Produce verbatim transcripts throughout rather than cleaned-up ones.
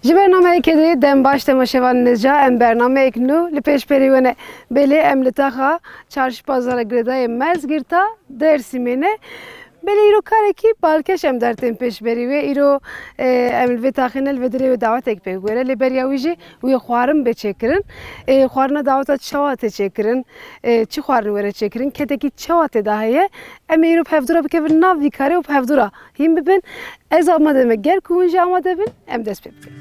Ji bernameyekê dî dem baş temaşevanên hêja, em bernameyek nû li pêşberî we ne. Belê em li taxa Çarşî Pazara Girêdayê Mezgirta Dêrsimê ne. Belê îro karekî balkêş em dertên pêşberî wê. Îro, e, em li vê taxê ne, li vê derê wê dawetek pê were. Lê beriya wî jî wê xwarin bê çêkirin. E, xwarina daweta çawa tê çêkirin? E, çi xwarin were çêkirin? Kedekî çawa tê de heye? Em ê îro bi hevdû re bikevin nav vî karê û bi hevdû re hîn bibin. Ez amade me. Ger ku hûn jî amade bin, em dest pê bikin.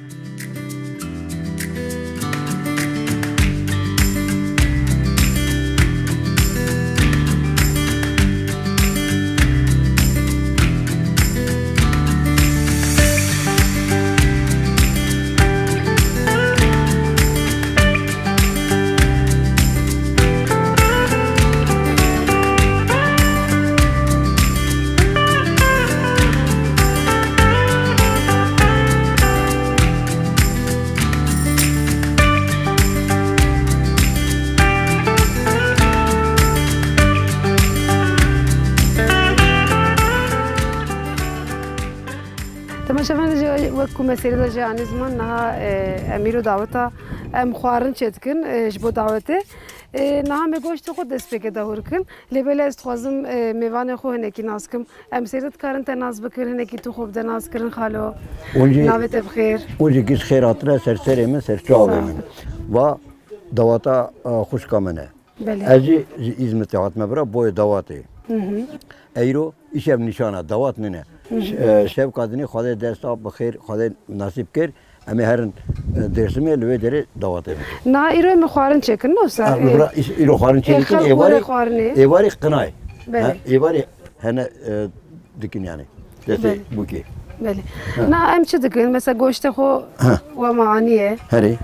Temaşevanê hêja, wek ku me serî de jî anî ziman, niha, e, em îro daweta, em xwarin çêdikin, e, ji bo dawetê. E, niha me goştê xwe destpêkê de hûr kin. Lê belê ez dixwazim, e, mêvanê xwe hinekî nas kim. Em sêr dikarin te nas bikin, hinekî tu xwe bide nas kirin xalo. Hûn jî, navê te bi xêr. Hûn jî giş xêr hatine ser serê min, ser çavê min. Sağ ol. Va daweta, e, xwişka min e. Belê. Ez jî ji Îzmitê hatime bira, boyê dawatê. Hı hı. Eyro îşev nîşan e, dawat nîne. Hı hı. Ş-, e, şevka dinê Xwedê desta bi xêr, Xwedê nasîb kir. Em ê herin, e, Dêrsimê li wê derê dawetê bikin. Na îro em ê xwarin çêkin, ne wisa? Ah, bira, îş-, îro xwarin çêkin, êvarê, êvarê qinay. Belê. Ha, êvarê hene, e, dikin yani. Destê bûkê. Belê. Ha. Na em çi dikin? Mesela goştê xwe, ha, we me aniye. Herê.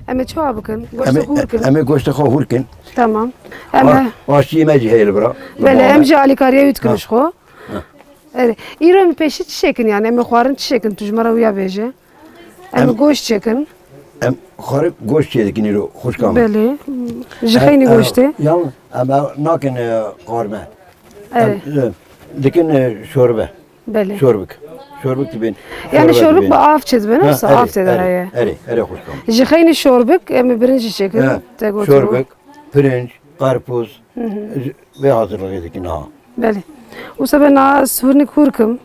Em ê çawa bikin? Goştê xwe hûr kin. Em ê goştê xwe hûr kin. Tamam. Em ê, aşçiyê me jî heye li bira. Belê, em jî alîkariya wî dikin ji xwe. Ha. Erê. Îro em pêşî çi çêkin yani? Em ê xwarin çi çêkin? Tu ji me re wiya bêje. Em, em goşt çêkin. Em xwarin goşt çêdikin îro, xwişka min. Belê. Ji xeynî goştê. Em, em, ya, em nakin, e, qarme. Erê. Em, e, dikin, e, şorbe. Belê. Şorbik. Şorbik dibin. Yani şorbik bi av çêdibe, ne? Ha, wisa erê, av tê de heye. Erê, erê, xwişka min. Ji xeynî şorbik, em ê birinci çêkin. Ha, te gotin. Şorbik, pirinç, qarpûz, hı hı, vê hazirlığê dikin ha. Belê. Wisa be na hûrnik hûr kim.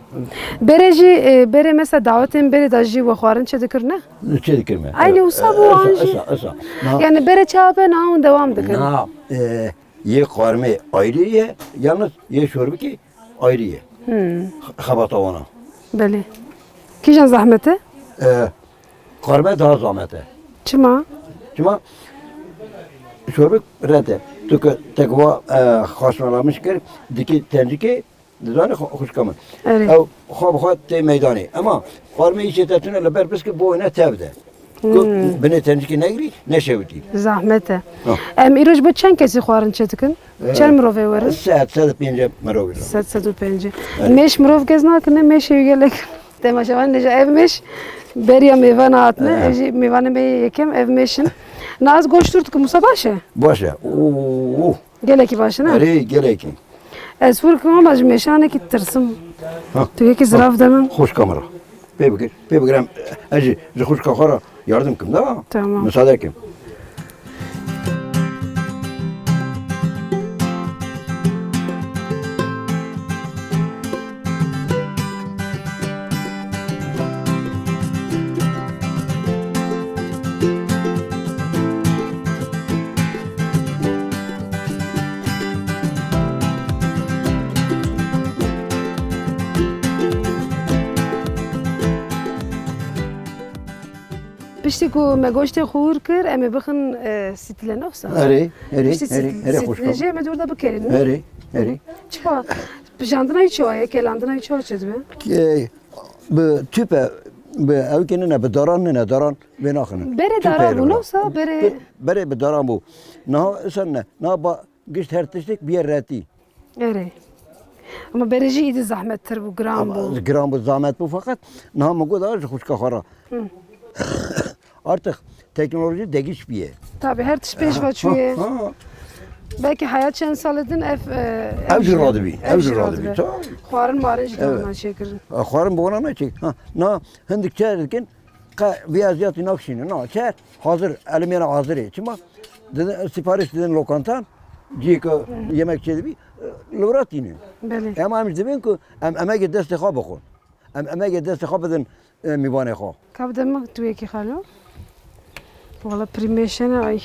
Berê jî, e, berê mesela dawetên berê de jî we xwarin çêdikir, ne? Çêdikir me. Aynı wisa bû an jî. Esa, esa. Na. Yani berê çawa be, na hûn dewam dikin. Na, e, yê qarmê ayrı ye, yalnız yê şorbikê ayrı ye. Hmm. Xe-, xebata wana. Belê. Kîjan zehmet e? E, qarme daha zahmet e. Çima? Çima? Şorbik red e. Tu ke tekva, e, xaşmalamiş kir, dikî tencikê, dizanî xwe-, xwişka min. Erê. Ew xwe bi xwe tê meydanê. Ema qarmê îşê te tune li ber biskî bo wêne tev de. Ku, hmm, binê tencikê negirî, neşewitî. Zahmet e. Ha. Em îro ji bo çend kesî xwarin çêdikin? Çend mirovê werin? Sed, sed û pêncî mirovî. Sed, sed û pêncî. Evet. Mêş mirov gez nakine, mêşê wî gelek. Temaşevanê hêja, ev mêş beriya mêvana hatine. Evet. Ev jî mêvanê me yê yekem, ev mêş in. Na ez goşt hûr dikim, wisa baş e? Baş e. Oo. Gelekî baş e, ne? Erê, gelekî. Ez hûr dikim ama ji mêşanekî ditirsim. Ha. Tu yekî zirav de min. Xwişka min re. Pê bikir, pê bikir em, ez jî ji xwişka xwe re yardim kim da. Tamam. Misade kim. Piştî ku me goştê xwe hûr kir, em ê bixin, e, stîle, ne wisa? Erê, erê, piştî erê, stî-, erê, xwişka min. Stîlê jê me dûr de bikerîn. Erê, erê. Çima? Pijandina wî çawa ye? Kelandina wî çawa çêdibe? Ke-, bi tüpe, bi ew ke nine, bi daran nine, daran vê naxinin. Berê daran bû, ne wisa? Berê, berê bi daran bû. Niha, esen ne, niha ba, gişt her tiştek biye retî. Erê. Ama berê jî îdî zehmettir bû, giran bû. Ama giran bû, zehmet bû, feqet niha min got, "A, ji xwişka xwe re." Hı. Artık teknoloji değişmiyor. Tabii, her tişt pêş ve çûye. Ha, ha. Belkî heya çend salê din ev, e, ev jî radibî, ev jî radibî. Tabii. Xwarin marin jî, evet, dewama çêkirin. E, xwarin bi wana naçêk. Ha, na, hindik çêdikin, Qe vî eziyatî nakişînin. Na, çer hazir, elê me re hazir e. Çima? Didin, sipariş didin lokantan, cihê ku yemek çêdibî, li wir tînin. Belê. Ema em jî divên ku em emegê destê xwe bixwin. Em emegê destê xwe bidin, e, mîvanê xwe. Ka bide min tu yekî xalo. Wala pirî mêşene ay.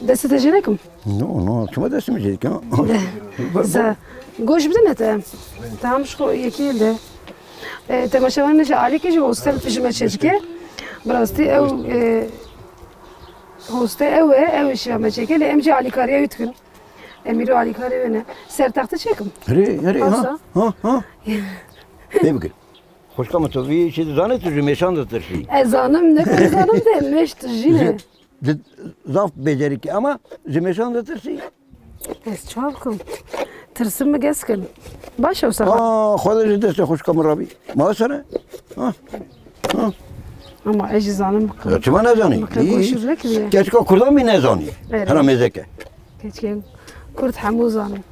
Destê te jê nekim? No, no, çima destê min jê dikim? Ze, goş bidine te. Tamam, şu yekî de. E, temaşevanê jî alîkê jî hostel ji me çêdike. Bi rastî ew, e, hostel ew e, ew ê şiva me çêke, lê em jî alîkariya wî dikin. Em îro alîkarê wê ne. Ser textê çêkim? Herê, herê, ha, ha, ha. Pê bikir. Xwişka min, tu vî işê dizanî, tu ji mêşan ditirsî. Ez zanim, ne ku zanim de, mêş tu jî ne. Di, zaf becerikî ama ji mêşan ditirsî. Ez çawa bikim? Tirsim min gez kin. Baş e wisa. Aa, Xwedê ji destê xwişka min rabî. Ma wisa ne? Ha? Ha? Ama ez jî zanim bikim. Ya çima nezanî? Bikim goşûr nekiriye. Keçika Kurdan mî nezanî? Evet. Hera mêzeke. Keçikên Kurd hemû zanin.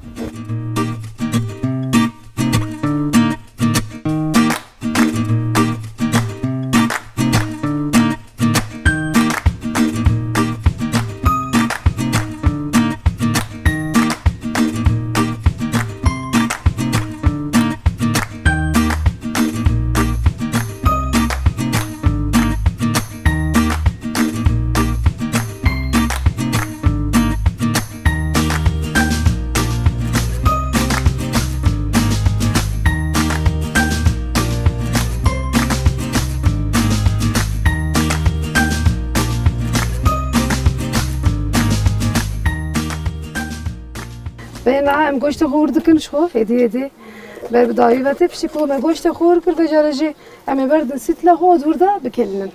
Bê niha em goştê xwe wir dikin ji xwe, hêdî hêdî ber bi dawî ve tê. Piştî ku me goştê xwe wir kir, vê carê jî em ê berdin sîtla xwe û di wir de bikelînin.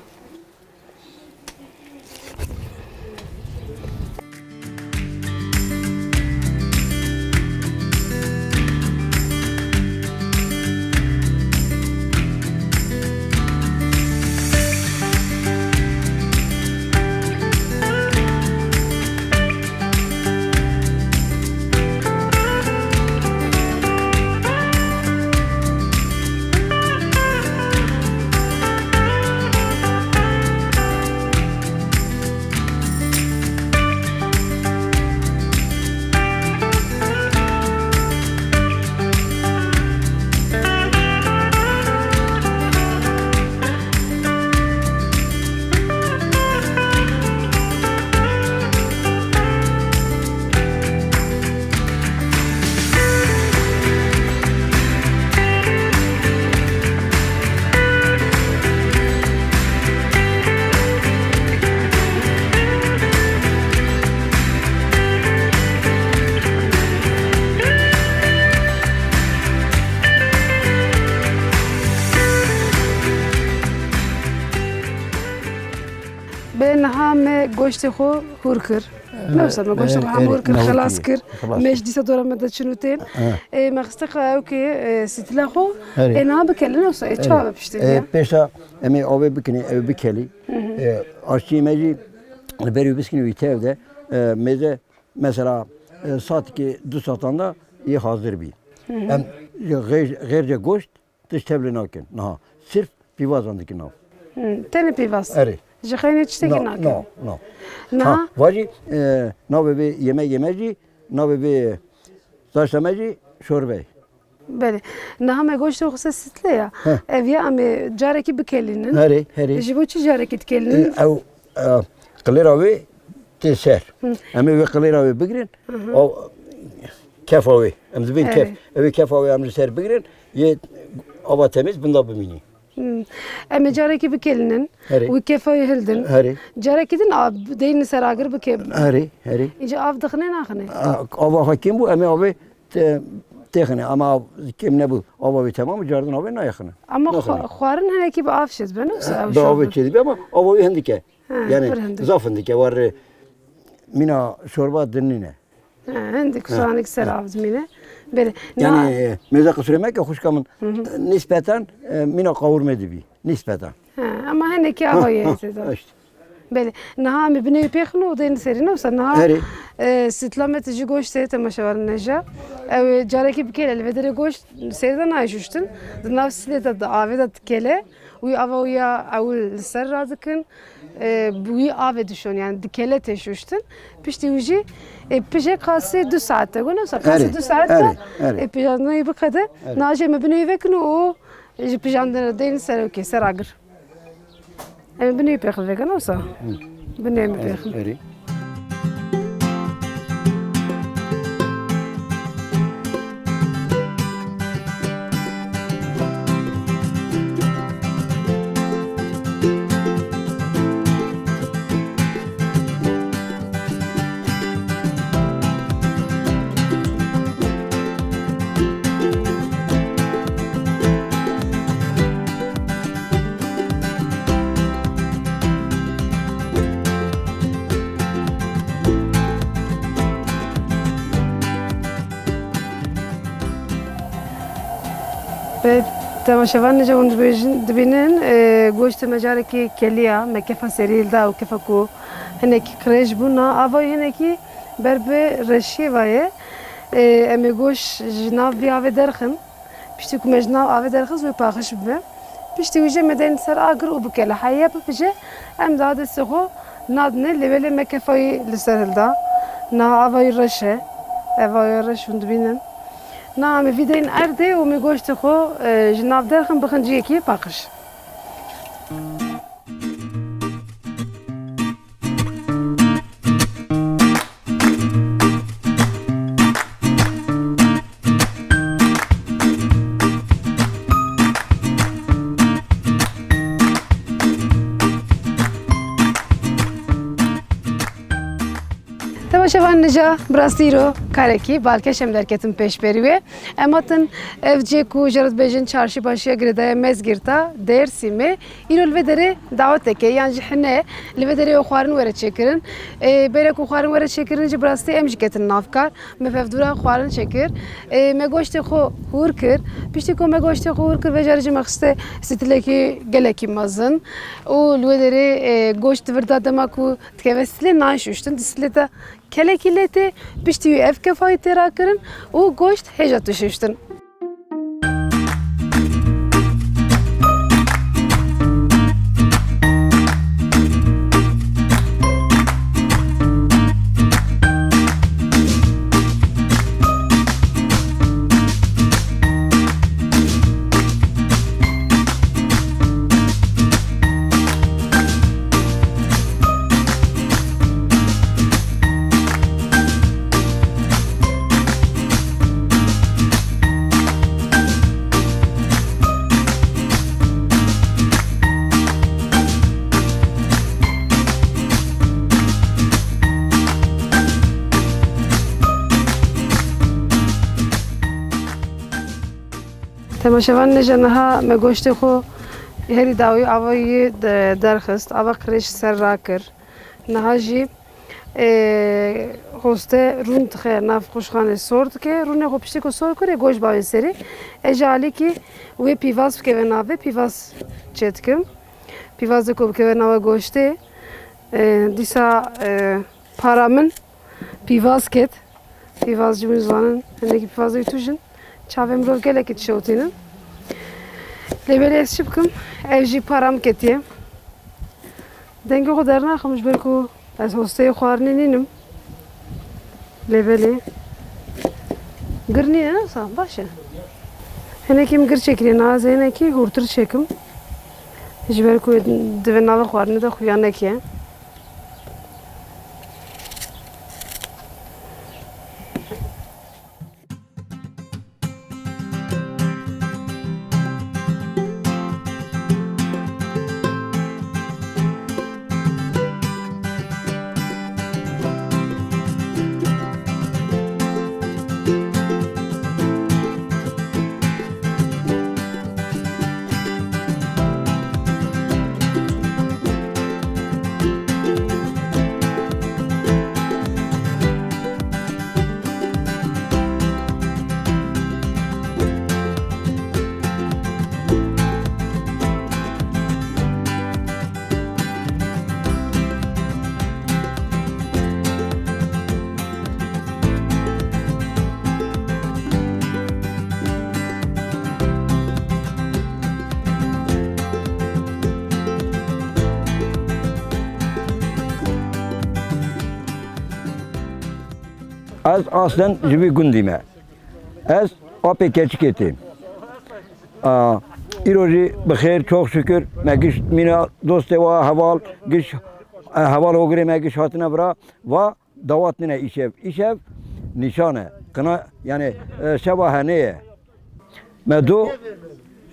Bê niha me goştê xwe hûr kir. Ne wisa me goştê xwe hemû hûr kir, xilas kir. Mêş dîsa dora me de çin û tên. Ê, me xiste xwe ew kê, e, sîtila xwe. Ê, niha bikelin ne wisa, ê, çawa be piştê vê? Pêşa em ê avê bikinê, ew bikelî. Ê, aşçiyê me jî li berî wî biskînê wî tev de, e, mêze mesela, e, saetekê du saetan de yê hazir bî. Em xêr-, xêrce goşt tişt tevlî nakin. Niha sirf pîvazan dikin nav. Hmm, tenê pîvaz. Erê. Ji xeynê tiştekî nakin. No, no. Niha? Ha, vajî, e, navê vê yemegê me jî, navê vê taşta me jî şorbe. Belê. Niha me goştê xwe sîtle ya. Heh. Ev ya em ê carekî bikelînin. Herê, herê. Ji bo çi carekî dikelînin? E, ew, e, qilêra wê tê ser. Hı. Em ê wê qilêra wê bigirin. Hı hı. O kefa wê. Em dibên kef. Ew ê kefa wê em li ser bigirin. Yê ava temiz binda bimînî. Hmm. Em ê carekî bikelînin. Herê. Wî kefa wê hildin. Herê. Carekî din av deynin ser agir bike. Herê, herê. Îca av dixine naxine? A, ava xwe kêm bû, em ê avê te-, têxine. Ama av kêm nebû. Ava wê temam û cardin avê nayexine. Ama xwe-, xwarin hinekî bi av şêt be, ne wisa ew şorbe? Bi avê çêdibe ama ava wê hindike. Ha, yani pir hindik. Zaf hindike. War, e, mîna şorba din nîne. Ha, hindik, ha, sanik ser av dimîne. Belê. Yani, e, mêze qisûrê me ke xwişka min, hı hı, nisbeten, e, mîna qawurme dibî. Nisbeten. Ha, ama hinekî ava ye zêde. Ha, işte. Belê. Niha em ê binê wî pêxin û dêne serî, ne wisa? Niha, Erê. e, stîla me tijî goştê temaşevanê ne jî. Ew ê carekî bi kele, li vê derê goşt serî de nayê şuştin. Di nav stîlê de, di avê de dikele. Wî ava wî ya ewil li ser radikin. E, bi wî avê dişon, yani dikele tê şuştin. Piştî wî jî, e, pije qasê du saet de, got, ne wisa? Qasê Erê, du saet de, erê, erê. e, pijandina wî biqede. Erê. Niha jî em ê binê wî vekin û ji pijandina deyne ser, okey, ser agir. Em ê binê wî pêxil vekin, ne wisa? Binê em ê pêxil. Erê. Ve temaşevan nîja hûn dibêjin, dibînin, e, goştê me carekî keliya, me kefa serî hilda û kefa ku hinekî qirêj bû, na ava wî hinekî ber bi reşiyê ve ye. E, em ê goşt ji nav vî avê derxin. Piştî ku me ji nav avê derxist wê paqij bibe. Piştî wî jî me deyne ser agir û bikele. Heya bipije, em daha destê xwe nadine, lê belê me kefa wî li ser hilda. Niha ava wî reş e. Eva wî reş hûn dibînin. Niha em ê vî deyn erdê û me goştê xwe, e, ji nav derxin bixin cihekî paqij. Temaşevan nîja, bi rastî îro karekî balkêş em derketin pêşberî wê. Em hatin ev cihê ku jê re dibêjin çarşî başiya girêdayê Mezgîrta Dêrsimê. Îro li vê derê dawetek e, yan jî hine li vê derê xwarin were çêkirin. Ê, belê ku xwarin were çêkirin jî bi rastî em jî ketin nav kar. Me hevdû re xwarin çêkir. Ê, me goştê xwe hûr kir. Piştî ku me goştê xwe hûr kir, vê carê jî me xiste stîlekî gelekî mezin. Û li wê derê, ê, goşt di vir de dema ku dikeve stîlê nayê şuştin. Di stîlê de kelekî lê tê, piştî wî ev kefa wî tê rakirin û goşt hêja tê şuştin. Temaşevan nêja niha me goştê xwe herî dawî ava yê de-, derxist, ava qirêj ser rakir. Niha jî, e, hoste rûn dixe nav qûşxanê sor dike. Rûnê xwe piştî ku sor kir, ê goşt bavê serî. Ez ji alîkî wê pîvaz bikeve navê, pîvaz çêdikim. Pîvazê ku bikeve nava goştê, e, dîsa, e, para min pîvaz ket. Pîvaz jî hûn zanin, hinekî pîvazê tûj in. Çavê mirov gelekî dişewitînin. Lê belê ez çi bikim? Ev jî para min ketiye. Dengê xwe dernaxim ji ber ku ez hosteyê xwarinê nînim. Lê belê gir nîne, ne wisa? Baş e. Hinekî min gir çêkiriye, niha ez ê hinekî hûrtir çêkim. Ji ber ku divê nava xwarinê de xuya neke. Ez aslen ji vî gundî me. Ez apê Keçikê têm. A, îro jî bi xêr, çok şükür, me giş mîna dostê wa heval, giş, e, heval hogirê me giş hatine vira, va dawat nine îşev. Îşev nîşan e. Qina, yani, e, şeva henê ye. Me do,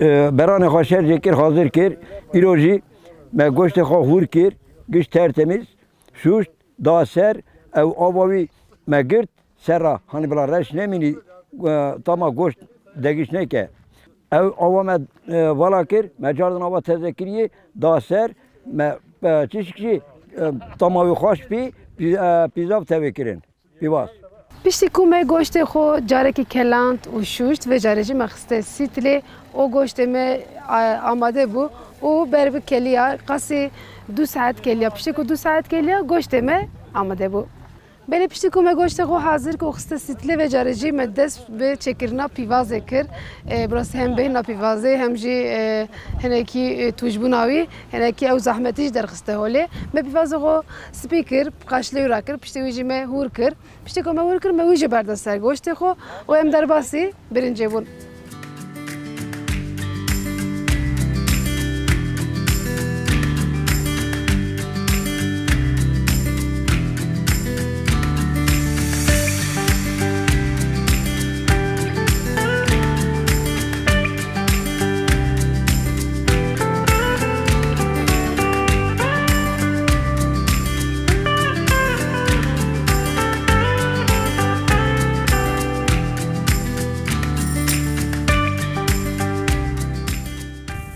e, beranê xwe şer jê kir, hazir kir. Îro jî me goştê xwe hûr kir, giş tertemiz, şûşt, da ser, ew ava wî me girt, ser ra, hani bila reş nemînî, e, tama goşt degiş neke. Ew ava me, e, vala kir, me cardin ava teze kiriye, da ser, me, e, çişk jî, e, tama wî xweş bî, pî-, e, pîzav tevê kirin. Pîvaz. Piştî ku me goştê xwe carekî keland û şûşt, vê carê jî me xiste sîtilê û goştê me, a, amade bû û ber bi keliya, qasî du saet keliya. Piştî ku du saet keliya, goştê me amade bû. Belê piştî ku me goştê xwe hazir kir û xiste sîtilê, vê carê jî me dest bi çêkirina pîvazê kir. E, bi rastî hem bêhna pîvazê hem jî, e, hinekî, e, tûjbûna wî, hinekî ew zehmetî jî derxiste holê. Me pîvazê xwe spî kir, qaşlê wî rakir, piştî wî jî me hûr kir. Piştî ku me hûr kir, me wî jî berda ser goştê xwe û em derbasî birincê bûn.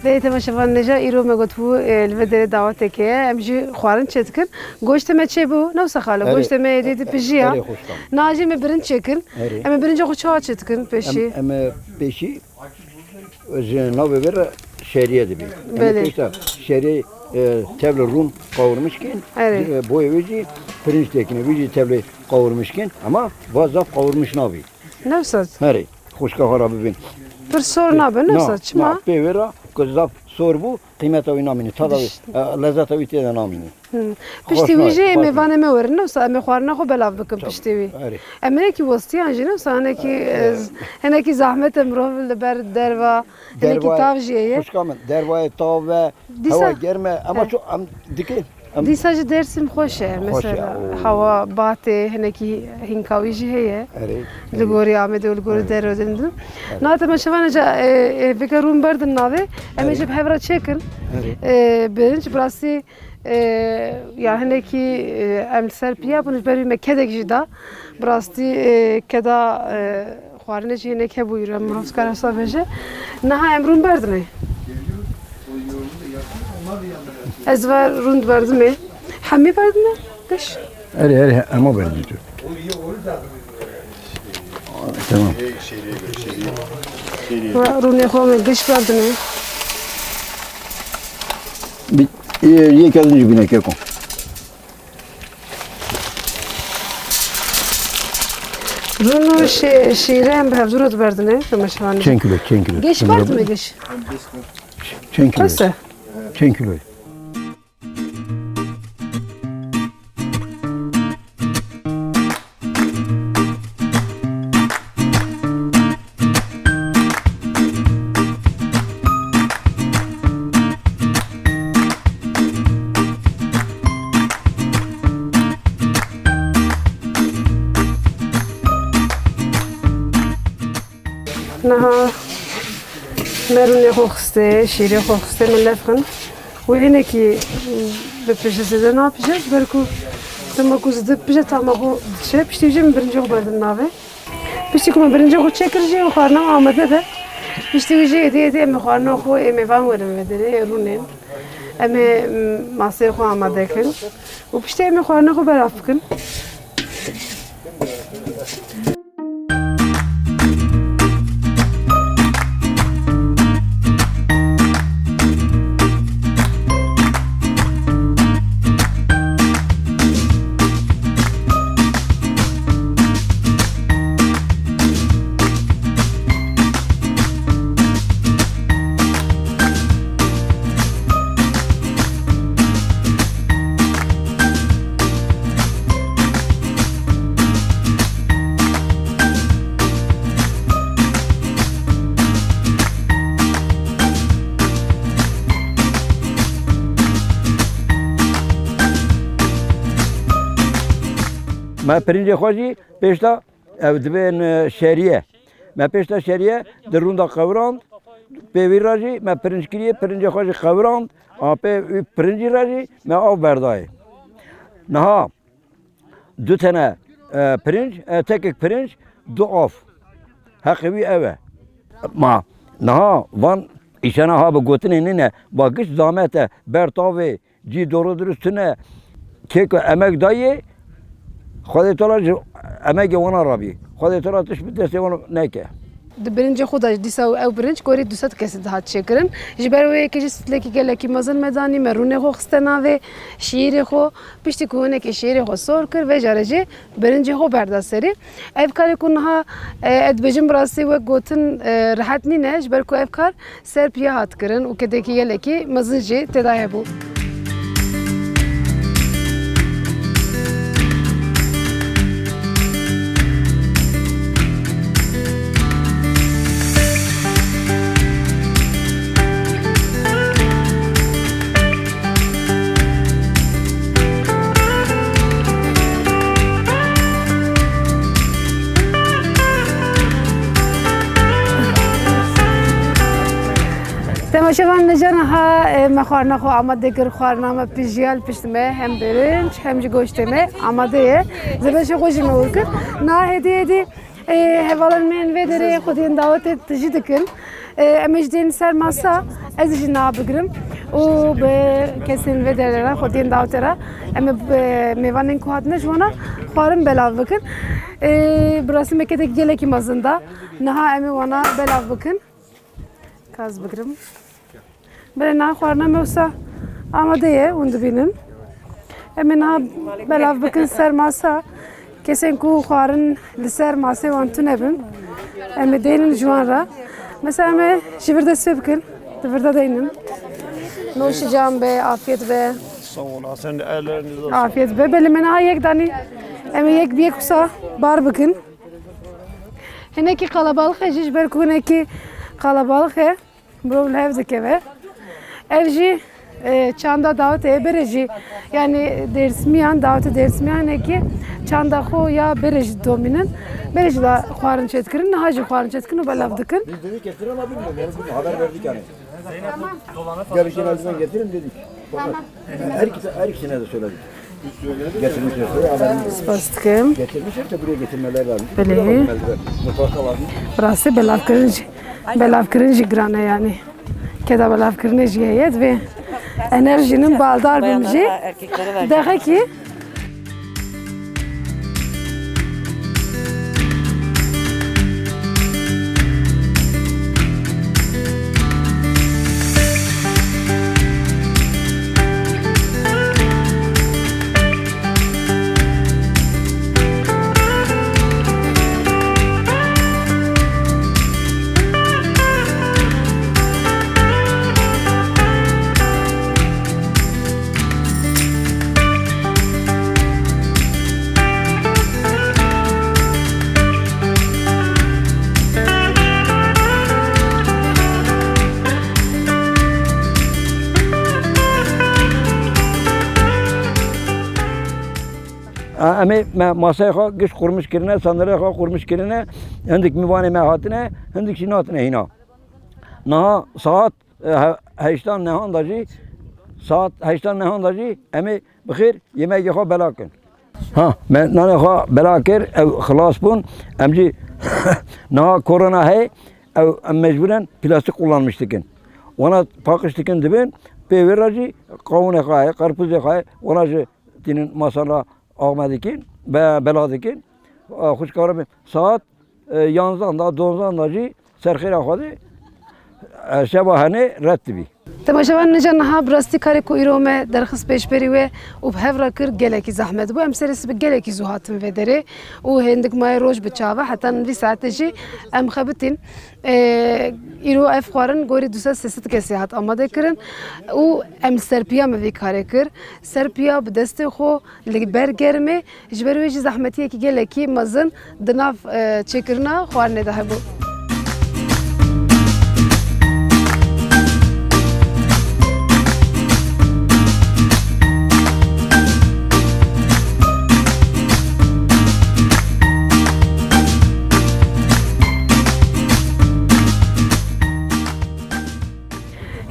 Belê temaşevan, nêja îro me gotibû, e, li vê derê dawetek heye, em jî xwarin çêdikin. Goştê me çêbû, ne wisa xalo? Erê. Goştê me êdî dipijiya. Erê, xwişka min. Niha jî me birinc çêkin. Erê. Em ê birincê xwe çawa çêdikin pêşî? Em, em ê pêşî ji navê vê re şeriye dibî. Em ê Belê. Pêşta şeriyê, e, tevli rûn qawirmiş kên. Erê. E, boyê wê jî pirinç têkine. Wî jî tevlê qawirmiş kên. Ama va zaf qawirmiş nabî. Ne wisa? Herê, xwişka xwe re bibîn. Pir sor nabe, ne wisa? Na, çima? Na, pê wê re ku zaf sor bû, qîmeta wî namîne. Tada wî, Diş- e, lezeta wî tê de namîne. Hmm. Xweş Piştî wî nabe, jî em ê xweş nabe. Vanê me werin, ne wisa? Em ê xwarina xwe belav bikin Tabii, piştî wî. Erê. Em hinekî westiyan jî, ne wisa? Hinekî, e, Evet. z-, hinekî zehmet e mirov li ber derva, hinekî Dervayê, tav jî heye. Xwişka min, dervayê tav ve, Dîsa- hewa germ e, ama He. çok, em dikin. Em Dîsa jî Dêrsim xweş e, Xweş e, mesela, oo. Hewa, batê, hinekî hînkawî jî heye. Erê, Li erê. Gorî Amedê û li gorî Erê. Derê din. Erê. Niha temaşevan, ca, e, e, vêga rûn berdin navê, em ê Erê. Jî bi hev re çêkin. Erê. E, birinc, bi rastî, e, ya hinekî, e, em li ser piya bûn, ji ber wî me kedek jî da. Bi rastî, e, keda, e, Xwarinê jî hinek hebû, îro mirov dikare wisa bêje. Niha em rûn berdinê. Ez va rûn diberdimê. Hemî berdine? Giş. Erê, erê, hema berdin tu. Tamam. Va rûnê xwe me giş berdinê. Bir, e, yek az önce bine keko. Rûn û şê-, şîrê em bi hevdû re diberdinê, temaşevanê. Çend kilo, çend kilo? Geş Çend kilo? Berdime geş. Çend kilo? Qese. Çend kilo? Niha me rûnê xwe xistê, şîrê xwe xistê, me lef xin. Wê hinekî bipije, zêde napije, ji ber ku dema ku zêde dipije, tama xwe diçe. Piştî jî min birincê xwe berdim navê. Piştî ku me birincê xwe çêkir jî, xwarina me amade be. Piştî wî jî êdî êdî em ê xwarina xwe ê mêvan werin vê derê, ê rûnên. Em ê, m, maseyê xwe amade kin. Û piştî em ê xwarina xwe belav bikin. Me pirincê xwe jî pêşta ew dibên, e, şeriye. Me pêşta şeriye di rûnda qewirand, pê wî re jî me pirinc kiriye, pirincê xwe jî qewirand, a pê wî pirincî re jî me av berdayê. Niha du tene, e, pirinc, e, tekek pirinc, du av. Heqê wî ew e. Ma niha van îşana ha bi gotinê nîne, va giş zamet e, ber tavê, cî doğru dürüst tune, kê ku emek dayê, Xwedê Teala ji emegê wana rabî. Xwedê Teala tişt bi destê wan neke. Di birincê xwe de dîsa ew birinc gorî du sed kesî dihat çêkirin. Ji ber wê yekê jî stilekî gelekî mezin me danî, me rûnê xwe xiste navê, şîîrê xwe, piştî ku hinekê şîîrê xwe sor kir, vê jare jî birincê xwe berda serî. Ev karê ku niha, e, ez dibêjim bi rastî wek gotin, e, rehet nîne, ji ber ku ev kar ser piya hat kirin û kedekî gelekî mezin jî tê de hebû. Temaşevan, niha, e, me xwarina xwe amade kir, xwarina me pijiyal pişt me, hem birinc, hem jî goştê me amade ye. Zebêşê xwe jî me wir kir. Niha hêdî hêdî, e, hevalên me yên vê derê xwediyên dawetê tijî dikin. E, em ê jî dên ser masa, ez jî niha bigirim û bi kesên vê derê re, xwediyên dawetê re, em ê bi mêvanên ku hatine ji wana xwarin belav bikin. E, bi rastî me kedek gelekî mezin da. Niha em ê wana belav bikin. Kaz bigirim. Belê niha xwarina me wisa amade ye, hûn dibînin. Em ê niha belav bikin ser masa. Kesên ku xwarin li ser masê wan tune bin, em ê deynin ji wan re. Mesela em ê ji vir dest pê bikin. Di vir de deynin. Noşi can be, afiyet be. Sağ olasın, ellerinize sağlık. Afiyet be. Belê me niha yek danî. Em ê yek bi yek wisa bar bikin. Hinekî qalabalix e jî, ji ber ku hinekî qalabalix e, mirov li hev dikeve. Ev jî, e, çanda dawetê ye, berê jî, yanî Dêrsimiyan, dawetê Dêrsimiyan hinekî çanda xwe ya berê jî domînin. Berê jî da xwarin çêdikirin, niha jî xwarin çêdikin û belav dikin. Biz dedik getirin ama bilmiyorum. Yani bunu haber verdik yani. Gelirken elden getirin dedik. Fakat her iki, her ikisine de söyledik. Getirmişler, sonra haberini Spas dikim. Getirmişler de buraya getirmeleri lazım. Belê. Buraya bakın eldiven. Mutfakta var mı? Bi rastî belavkirin jî, belavkirin jî giran e yanî. Keda belavkirinê jî heye, divê enerjînin baldar bim jî. Dexekî. Em ê me maseyê xwe giş qurmiş kirine, sandalê xwe qurmiş kirine, hindik mivanê me hatine, hindik jî natine hîna. Niha saet, e, he-, heştan nehan da jî, saet heştan nehan da jî em ê bi xêr yemegê xwe bela kin. Ha, me nanê xwe bela kir, ew xilas bûn. Em jî niha korona heye, ew em mecbûren plastik kullanmiş dikin. Wana paqij dikin dibin, pê wê re jî qawûnê xwe heye, qerpûzê xwe heye, wana jî tînin masan re ax me dikin, be-, bela dikin. Xwişka re saet e, yanzan da, donzan da jî serxêra Xwedê, e, şeva henê red dibî. Temaşevan, nîca niha bi rastî karê ku îro me derxist pêşberî wê û bi hev re kir gelekî zehmet bû. Em serê sibe gelekî zû hatin vê derê û hindik maye roj bi çav e, heta vî saetê jî em xebitîn. E, îro ev xwarin gorî du sed sê sed kesî hat amade kirin û em li ser piya me vî karê kir. Ser piya bi destê xwe li ber germê Ji ber wê jî zehmetiyekî gelekî mezin di nav, e, çêkirina xwarinê de hebû.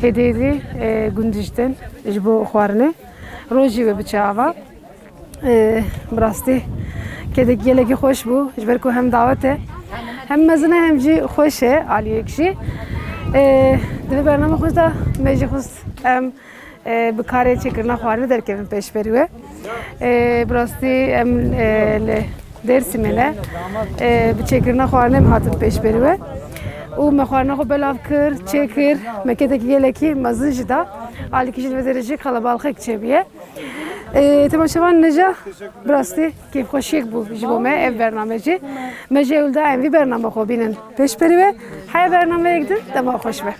Hêdî hêdî e, gund diştin ji bo xwarinê. Rojî we biçe ava. E, bi rastî kedek gelekî xweş bû. Ji ber ku hem dawet e, hem mezin e hem jî xweş e aliyek jî. E, di vê bername xwe de me jî xwest em e, bi karê çêkirina xwarinê derkevin pêşberî we. E, bi rastî em e, li Dêrsimê ne e, bi çêkirina xwarinê em hatin pêşberî we. Û me xwarina xwe belav kir, çêkir, me kedekî gelekî mezin jî da. Alîkî jî li vê derê jî qelebalixek çêbûye. E, temaşevan nêja bi rastî kêfxweşiyek bû ji bo me ev bername jî. Me jî ewil da em vî bername xwe bînin pêşberî we. Heya bernameyek din dema xweş be.